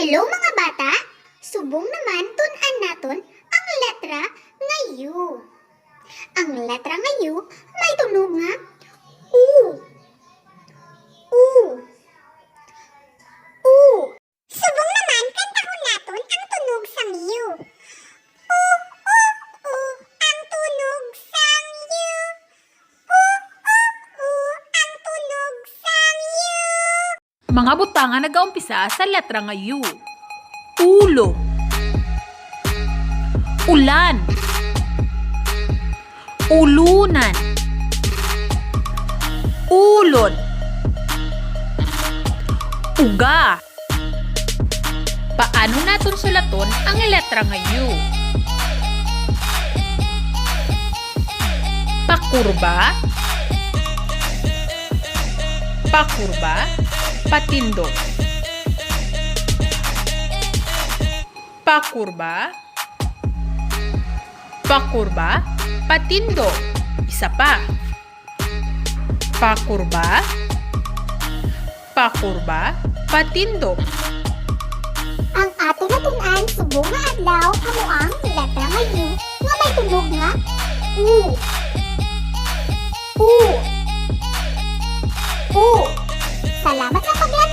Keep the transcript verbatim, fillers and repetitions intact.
Hello, mga bata! Subong naman, tun-an naton ang letra nga U. Ang letra nga U may tunog nga U. U. U. Subong naman, kantahon naton ang tunog sang U. U, u, u, ang tunog sang U. U, u, u, ang tunog sang U. Mga butang nga nagaumpisa sa letra nga U. Ulo. Ulan. Ulunan. Ulod. Uga. Paano naton sulaton ang letra nga U? Pakurba. Pakurba. Patindog. Pakurba. Pakurba. Patindog. Isa pa. Pakurba. Pakurba. Patindog. Ang aton natun-an subong nga adlaw amo ang letra nga U nga may tunog nga U. U. U. Salamat sa paglan-,